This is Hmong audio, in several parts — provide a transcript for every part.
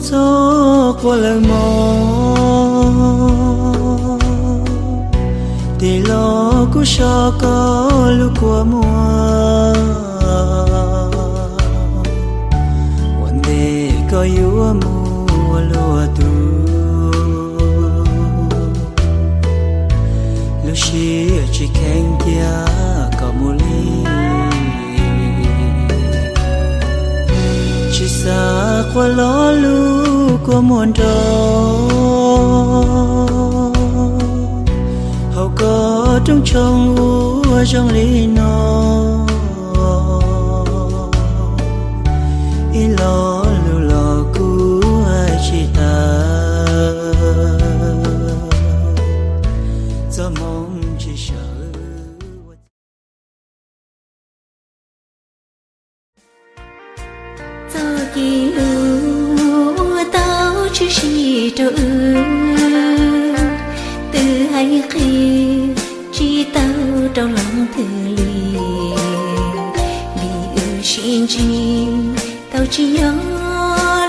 Txhob quaj lawm mog, tig los kuv so koj lub kua muag, ua ntej koj yuav mus ua luag tug, lub siab tsis kheev cia koj mus li. Tsis xav quaj los lub kua muag nrog, hauv koj rooj tshoob ua zoo li no, ib lo lus los kuv hais tsis tag, txoj hmoov tsis sawv. Txoj kev hlub uas tau tshwm sim rau wb, twb hais qhia tsis tau rau leej twg li, vim wb sib ntsib tau tsis yog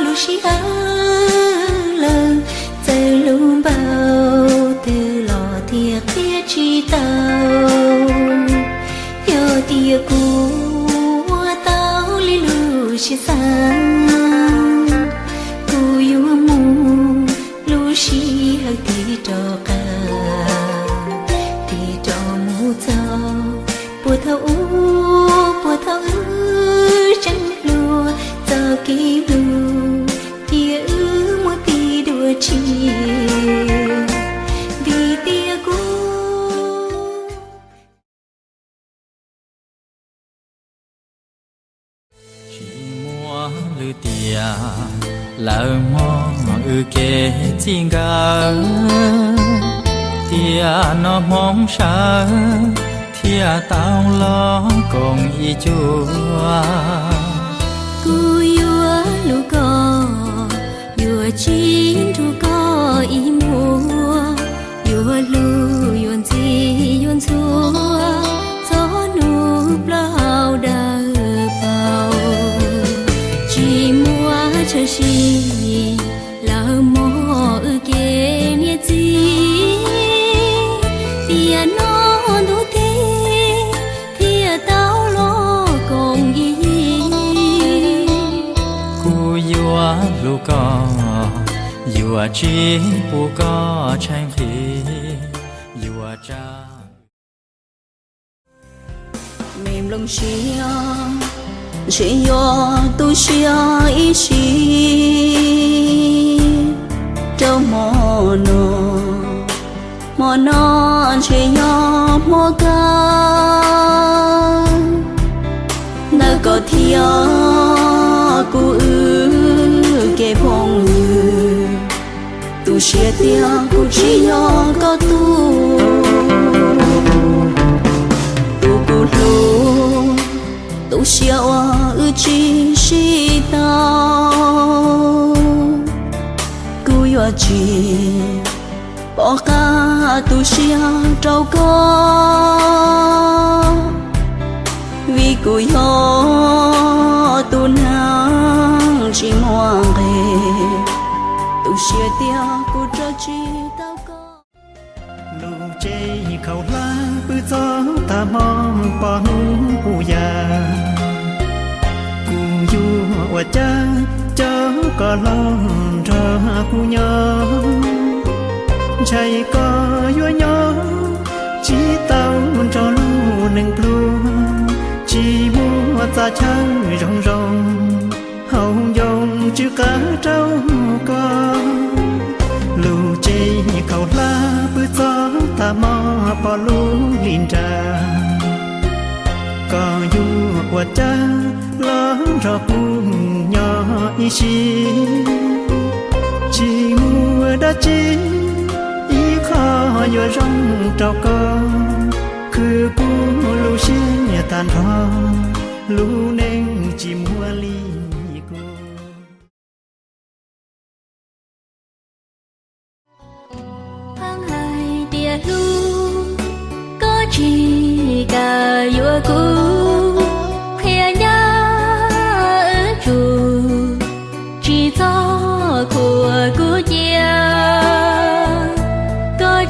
lub sij hawm lawm, txawm hlub npaum twg los thiaj qhia tsis tau. Yog tias kuv ua tau li lub siab xav, kuv yuav mus lub sij hawm tig rov qab, tig rov mus txog puag thaum ub, puag thaum wb tseem hluas. Txoj kev hlub cia wb muab pib dua tshiab, vim tias kuv tsis muaj lwm tiam, lawv hmo wb kev txij nkawm, tiam no hmoov sawv thiaj tau los koom ib cuab. Kuv yuav hlub koj, yuav tsis nrug koj ib muag, yuav hlub yuav ntxim yuav ntxhua, txog hnub plaub hau dawb paug. Tsis muaj tshwm sim, lawv hmo wb kev niam txiv, tiam no ntuj teb thiaj tau los koom ib yig. Kuv yuav hlub koj, yuav tsis pub koj tshaib nqhis, yuav tsa me nplooj siab, ntshe yuav tu siab ib sim. Rau hmo no, hmo no ntshe yog hmo kawg, ntawm koj thiab kuv wb kev phooj ywg. Tu siab tias kuv tsis yog koj tug, tus kuv hlub, tu siab uas wb tsis sib tau. Kuv yuav tsis pom qab tu siab rau koj, vim kuv yog tus neeg tsis muaj nqis. Tu siab tias kuv rau tsis tau koj. Lub tsev khaum hlab pw txog tag hmo pom hnub puv ya, kuv yuav ua cas coj koj los nrog kuv nyob. Ntshai koj yuav nyob tsis tau nrog lub neej pluag, tsis muaj txoj chaw zoo zoo, hauv ncoo tsw qab rau koj. Lub tsev khaum hlab pw txog tag hmo pom lub hli nra, koj yuav ua cas los nrog kuv nyob ib sim. Tsis muaj dab tsi ib qho yuav zoo rau koj, khwv kuv lub siab tag nrho, lub neej tsis muaj li kuv. Pheej hais tias hlub, koj tsis kam yuav kuv, qhia ncaj wb tsum tsis txog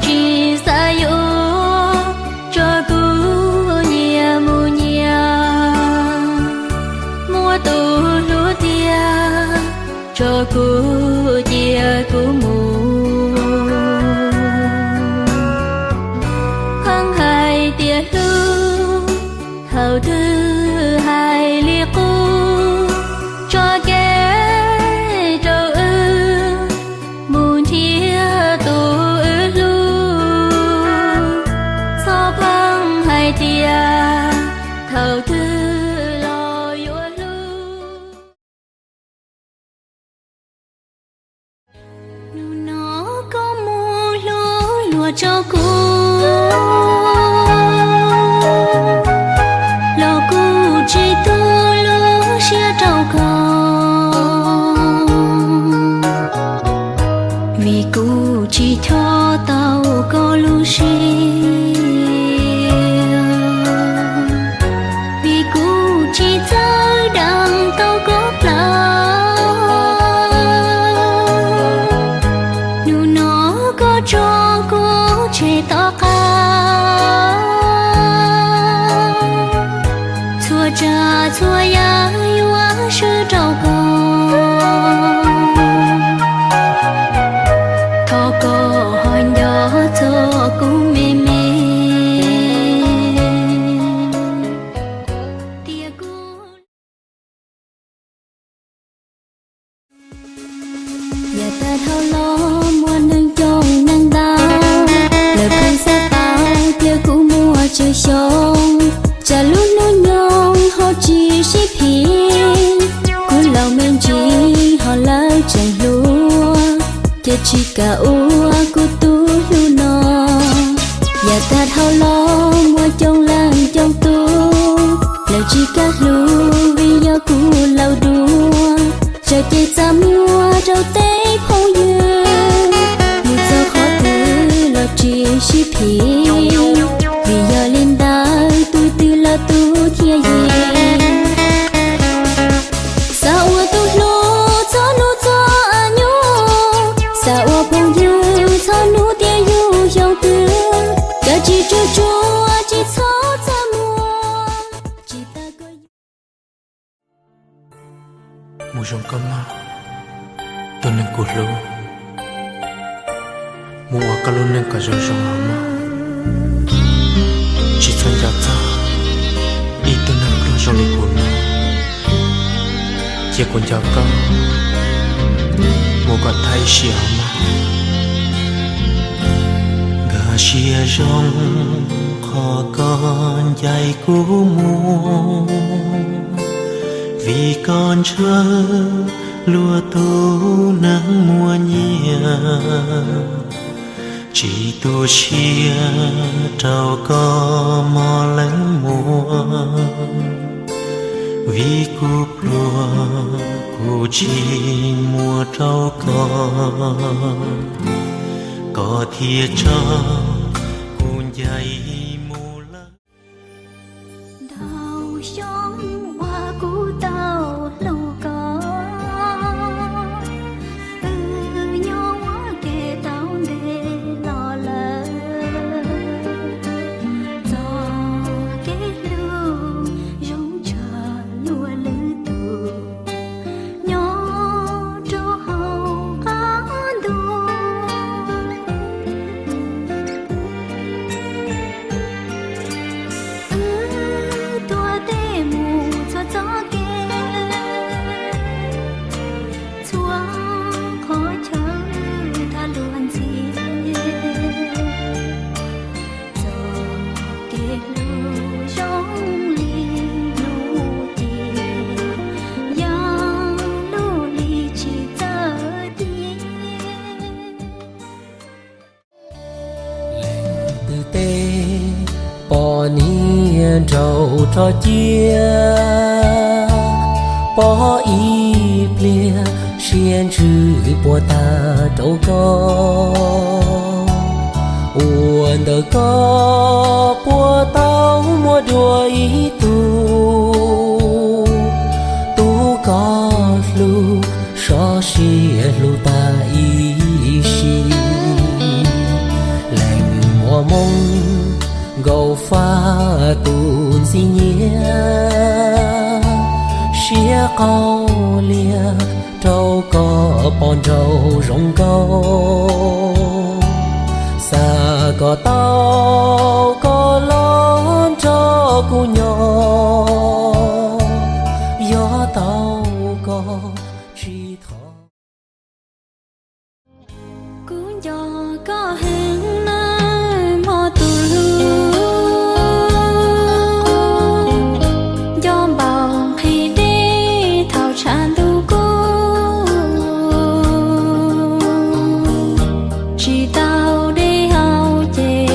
Tsis xav yuav, tso kuv nyias mus nyias, muab tus hlub tiag tso kuv cia kuv mus. Pheej hais tias hlub, thaum twg hais li qub, tso kev rau wb mus nrhiav tus wb hlub. Txhob pheej hais tias thaum twg los yuav hlub. Hnub no koj mus hlub luag rau kuv, los kuv tsis tu lub siab rau koj, vim kuv tsis choj tau koj lub siab, vim kuv tsis txawj deev tau koj plawv. Hnub no koj tso kuv tseg tom qab, txhua tsav txhua yam yuav swb rau koj, thov koj ho nco txog kuv me me. Tias kuv yav tag dhau los muaj neeg coob neeg ntau, lawv pheej xav tau tias kuv muaj tsawg xyoo, tsam lub hnub nyoog ho tsis sib phim. Kuv laus me ntsis ho lawv tseem hluas, ces tsis kam ua kuv tus hlub no. Yav tag dhau los muaj coob leej coob tus, lawv tsis kam hlub vim yog kuv laus dua. Tsam ces txaj muag rau tej phooj ywg, mus txog qhov twg los tsis sib phim, vim yog li ntawd tus twg los tus thiaj yig. Xav ua tus hlub txhua hnub txhua nyuag, xav ua phooj ywg txhua hnub tiam yug xyoo twg, koj tsis tsuag tsuag tsis txhob txaj muag, tsis tas koj yug. Mus zoo koj mog, tus neeg kuv hlub, mus ua koj lub neej kom zoo zoo os mog. Tsis txhob nco txog ib tug neeg pluag zoo li kuv no, cia kuv nco koj mus kom tag ib sim os mog. Nkag siab zoo qhov koj ncaim kuv mus, vim koj ntshaw luag tus neeg muaj nyiaj, tsis tu siab rau koj mog leej muam, vim kuv pluag kuv tsis muaj rau koj, koj thiaj tso kuv ncaim mus lawm. Ntau xyoo uas kuv tau hlub koj, wb nyob ua ke tau ntev los lawm. Txoj kev hlub zoo tshaj luag lwm tus, nyob rau hauv qab ntuj. Wb tuav tej mus txhua txoj kev, txhua qhov chaw tham luag ntxhi. Txoj kev hlub zoo li lub ciaj, yog lub li tsis txawj tiag. Leej twg teb pom niag nraug rog cia, pom ib pliag siab ntsws puas tag rau koj. Ua ntawm koj puas tau muaj dua ib tug, tug koj hlub sov siab hlub tag ib sim. Leej Moo nkaus faj tus ntxim nyiam, siab qau lias rau koj pom nraug zoo nkauj. Xav kom tau koj los nrog kuv nyob, yog tau koj tsis thov. Kuv nco koj heev nawb mog tus hlub, nco npaum nqhis dej thaum tshav ntuj kub. Tsis tau dej haus ces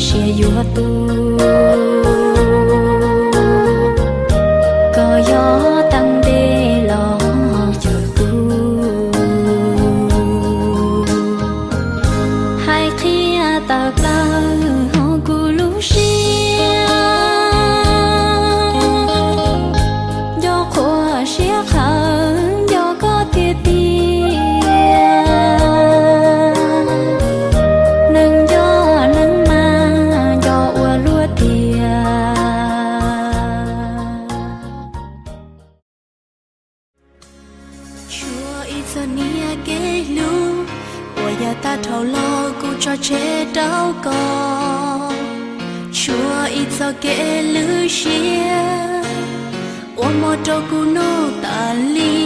siav yuav tu, koj yog tau dej los cawm kuv. Hais qhia tawm plaws hauv kuv lub siab, nco qhuav siab qhawv nco koj tiag tiag. Neeg nco neeg mas nco ua luaj tiag. Tshuav ib txoj niam kev hlub uas yav tag dhau los kuv tso tseg rau koj. Tshuav ib txoj kev lwj siab uas muaj rau kuv noj tas li.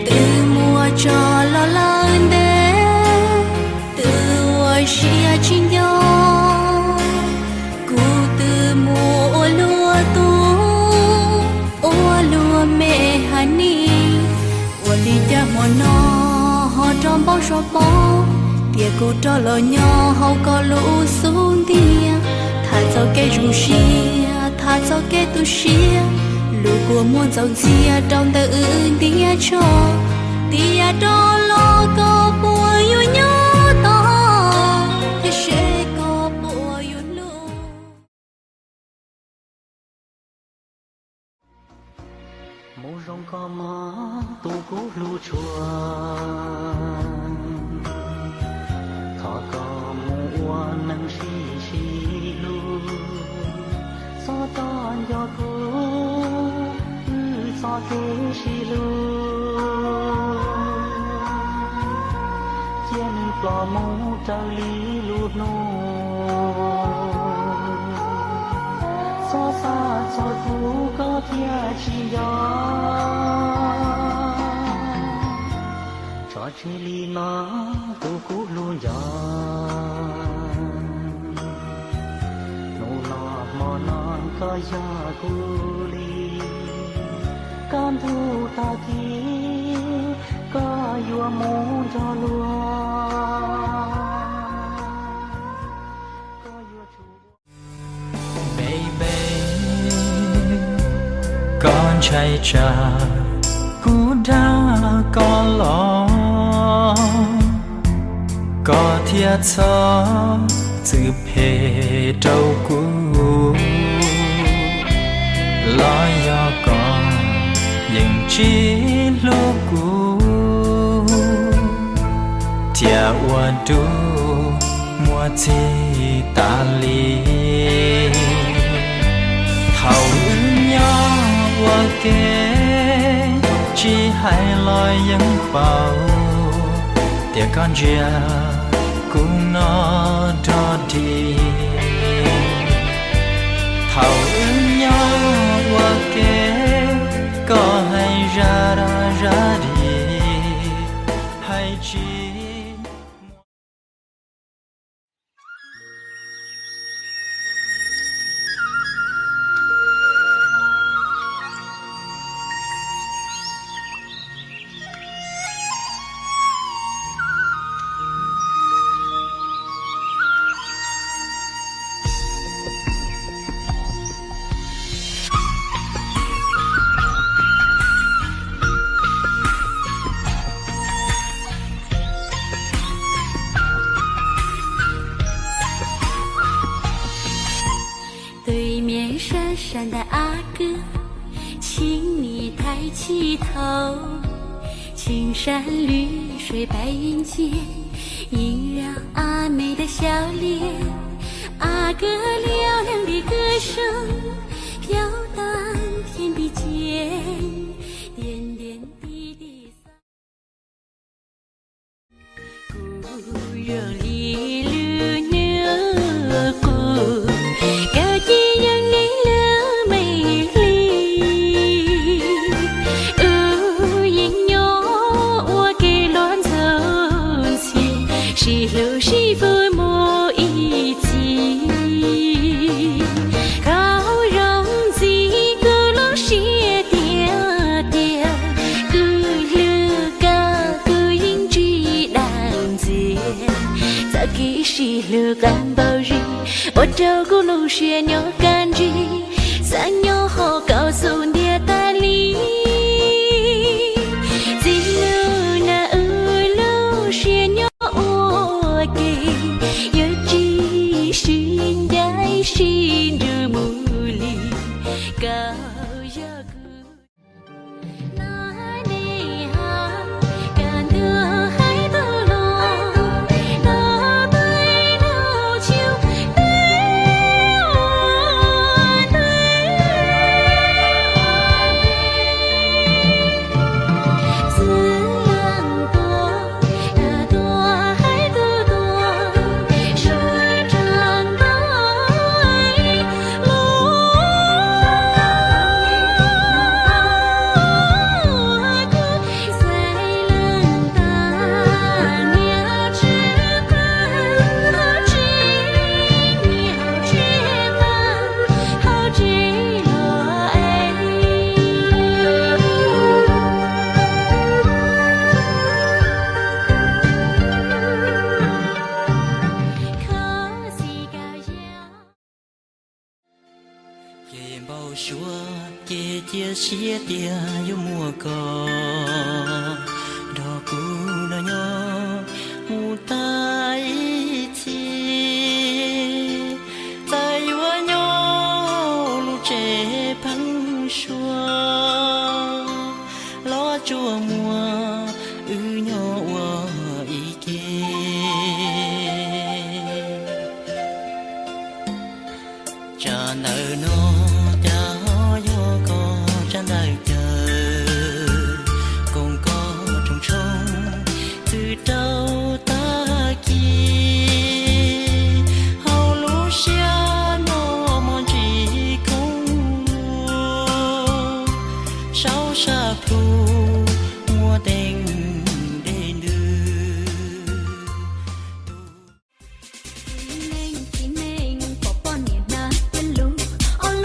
Twb muaj tso los lawm ntev, twb ua siab tsis nco. Kuv twb muaj ua luaj tus, ua luaj me hais nis. Ua li cas hmo no ho rov npau suav paub tias kuv rov los nyob hauv koj lub xub ntiag. Tham txoj kev zoo siab, tham txoj kev tu siab, lus kua muag ntxaus ntxiag rau ntawm wb ntiag tsho. Tias rov los koj puas yuav nyob tau, thiab seb koj puas yuav hlub. Mus zoo koj mog tus kuv hlub tshua, thov koj mus ua neeg sib sib hlub, txhob txhob nco kuv, wb txoj kev sib hlub. Cia nws ploj mus raws li lub hnub, txhob xav txog kuv koj thiaj tsis nco. Tso tseg li no tus kuv hlub nco, hnub no hmo no koj yog kuv li, kaj ntug tag kis koj yuav mus nrog luag. Baby, koj ntshai tsam kuv dag koj los, koj thiaj txhob txwm phem rau kuv. Los yog koj yeej tsis hlub kuv, thiaj ua rau muaj txim tas li. Thaum wb nyob ua ke, tsis hais los yeej paub tias koj ntsia kuv no dog dig. Thaum wb nyob ua ke, koj hais zaj dab zaj dig, hais tsis对面山山的阿哥，请你抬起头，青山绿水白云间，映染阿妹的笑脸。Kws liau leej tim kws soob, phiaub tag thiaj tim ceeb, tias ntias ti ti xav. Kuv yog li lwm nyob qub, koj ces yog li lwm me hli. Wb yeej nyob ua ke luag ntxhov ntxhi, sib hlub sib fwm mus ib txhis. Koj zoo ntxiv kuv lub siab tiag tiag, kuv hlub koj kuv yeej tsis dag ntxias. Txoj kev sib hlub qab npaum zis ua rau kuv lub siab nyob kaj ntsig, xav nyob hauv koj xub ntiag tas li. Txij hnub no wb lub siab nyob ua ke, yuav tsis sib ncaim sib ntsws mus li. Koj yog kuv Ces npau suav ces cia siab tias yuav muaj koj nrog kuv nrog nyob mus tag ib txhis. Txawm yuav nyob lub tsev pheeb suab los tsuas muaj wb nyob ua ib ke. Tsam ntawm no cas ho yog koj tsab ntawm caw, koom koj rooj tshoob txwm rau tag kis. Hauv lub siab no mos ntsis khoob lug, saub sab plhu muaj teeb dej ntws. Txiv neej txiv neej pom poj niam hnav tiaj lug, ob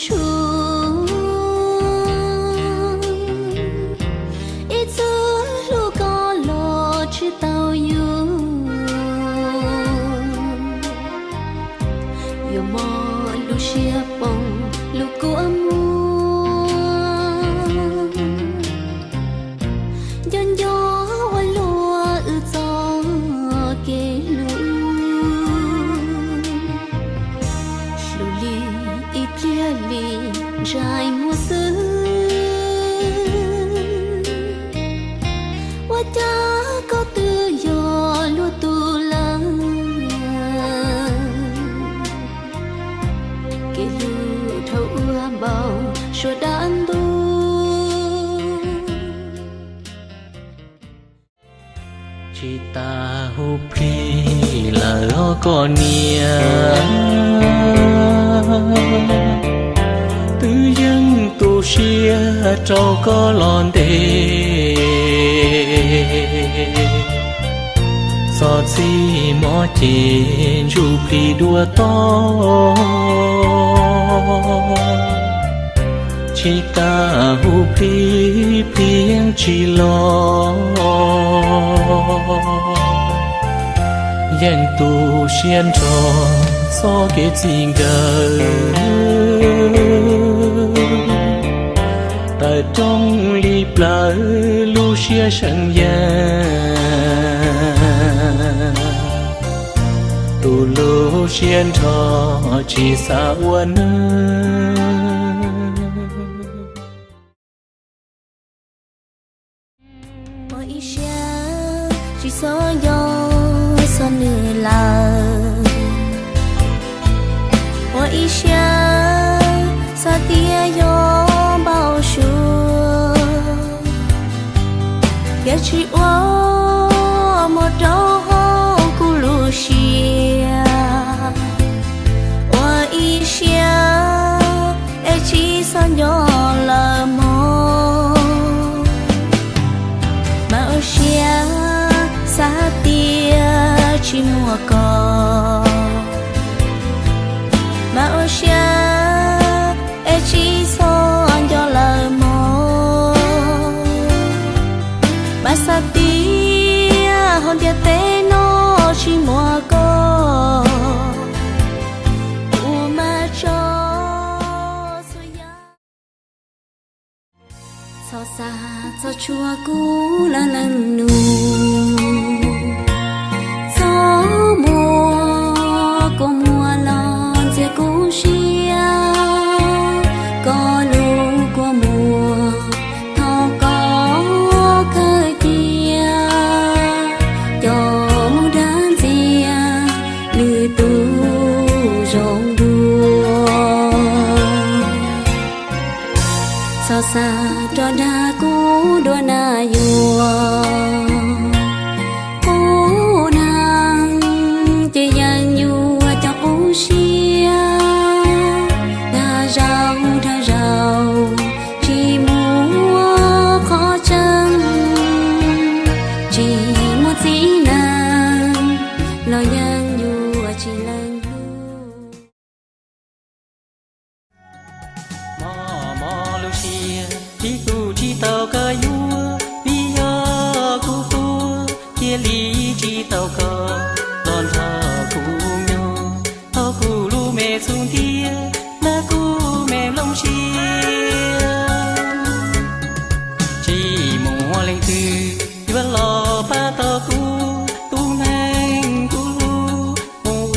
Tshuav ib txoj hlub koj los tsis tau yus, yuav muab lub siab poob lub kua muag, nco nco ua luaj wb txoj kev hlub. Hlub li ib pliag li ntsais muag xwb, ua cas koj twb yog luag tus lawm. Kev hlub dhau ua npaum suab dab ntub, tsis tas hu plig lawm os koj niam, twb yeej tu siab rau koj los ntev. Txog txij hmo ces ntsuj plig dua toj, tsis tas hu plig plig yeej tsis los. Yeej tu siab nrho txoj kev txij nkawm, tawm rooj li plawv lub siab seem yees. Tu lub siab nrho tsis xav ua neej. Ua ib siab tsis txhob nco txog nws lawm. Ua ib siab xav tias yog npau suav, thiaj tsis ua muag rau hauv kuv lub siab. Ua ib siab es tsis txhob nco lawm mog, mas ua siab xav tias tsis muaj koj, mas ua siab es tsis txhob nco lawm mog, mas xav tias hauv ntiaj teb no tsis muaj koj, kuv mas tso txhua yam. Txhob xav txog tshuav kuv lawm leej nus, txoj muag kua muag los ntxias kuv siab, koj lub kua muag thov koj khaws cia, coj mus dag ntxias lwm tus zoo dua. Txhob xav rov dag kuv dua na yuav, kuv neeg ces yeej yuav cov qub siab, dag zaum dag zaum tsis muaj qhov tseeb, tsis muaj txiv neej los yeej yuav tsis leej hlub. Mob mob lub siab vim kuv tsis tau koj yuav, vim yog kuv tuag cia li tsis tau koj los nrog kuv nyob. Thov kuv lub me txuj ntiag, lawv kuv me nplooj siab. Tsis muaj leej twg yuav los pab tau kuv, tus neeg kuv hlub mus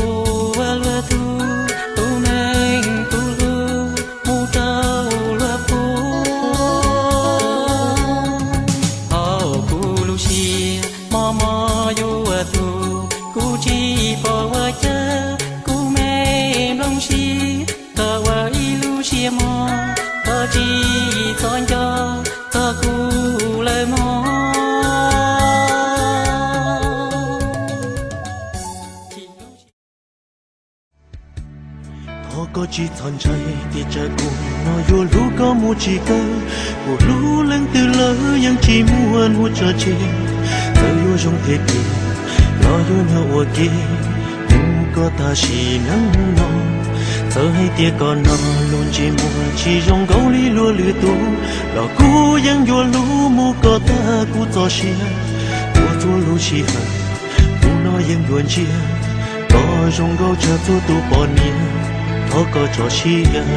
ua luag tug, tus neeg kuv hlub mus rau luag puag. Hauv kuv lub siab mob mob yuav tuag, kuv tsis pom ua cas kuv me nplooj siab tau ua ib lub siab mob, koj tsis txhob nco txog kuv lawm mog. Thov koj tsis txhob ntshai, tiam sis kuv no yuav hlub koj mus tsis kawg. Kuv hlub leej twg lawm yeej tsis muaj hnub tso tseg. Txawm yuav zoo thiab tiag los yuav nyob ua ke, mus koj tam sim neej no. Txawm hais tias koj no lub ntsej muag tsis zoo nkaus li luag lwm tus, los kuv yeej yuav hlub mus kom tag kuv txoj sia. Ua txhua lub sij hawm, hnub no yeej yuav ntsia koj zoo nkauj tshaj txhua tus poj niam, thov koj tso siab.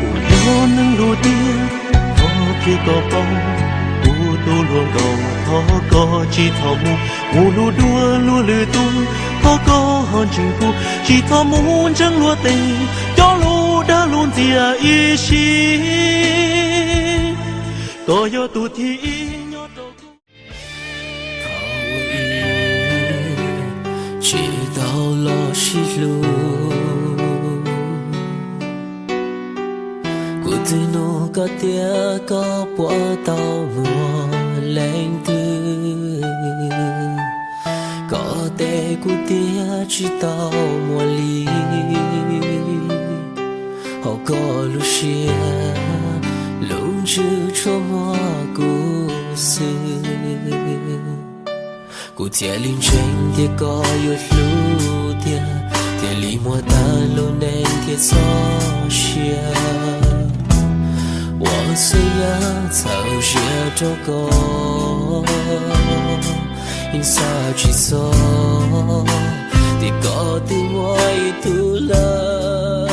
Kuv yog neeg lub tiag, thov qhia koj paub, kuv tus hluas nkauj, thov koj tsis txhob mus, mus hlub dua luag lwm tus, thov koj ho ntseeg kuv, tsis txhob mus ntseeg luag tej cov lus dag lus ntxias ib sim. Koj yog tus thib ib nyob rau kuv. Thaum ub tsis tau los sib hlub, kuv twb nug koj tias koj puas tau muaj leej twg. Koj teb kuv tias tsis tau muaj li, hauv koj lub siab, lub ntsws tshuav muaj kuv xwb. Kuv thiaj li ntseeg tias koj yuav hlub tiag, thiaj li muaj tag lub neej thiaj txoj sia. Ua xwb yam txhawb siab rau koj, yeej xav tsis txog tias koj twb muaj ib tug lawm.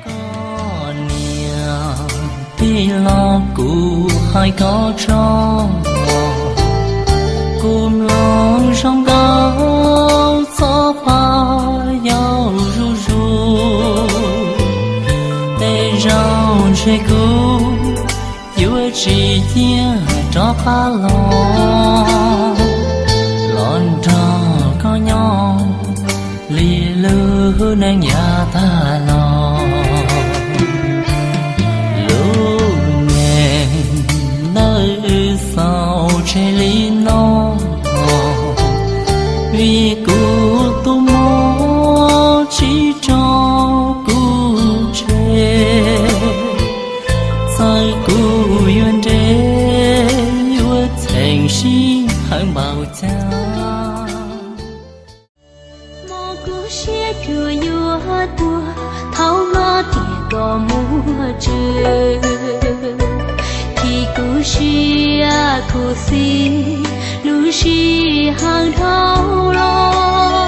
Koj niam, tij laug kuv hais koj tso, kuv mloog zoo nkauj txoj qhov yau zuj zus, tej zaum ntshe kuv yuav tsis cia rov qab los, los nrog koj nyob li lub neej yav tag los. Lub neej ntawm wb xaus tseg li no, vim kuv tus mob tsis tso kuv tseg. Txawm kuv yuav nres yuav txheem sij hawm npaum cas, mob kuv siab cuag yuav tuag thaum hnov tias koj muaj tswv, chim kuv siab khuv xim lub sij hawm dhau los.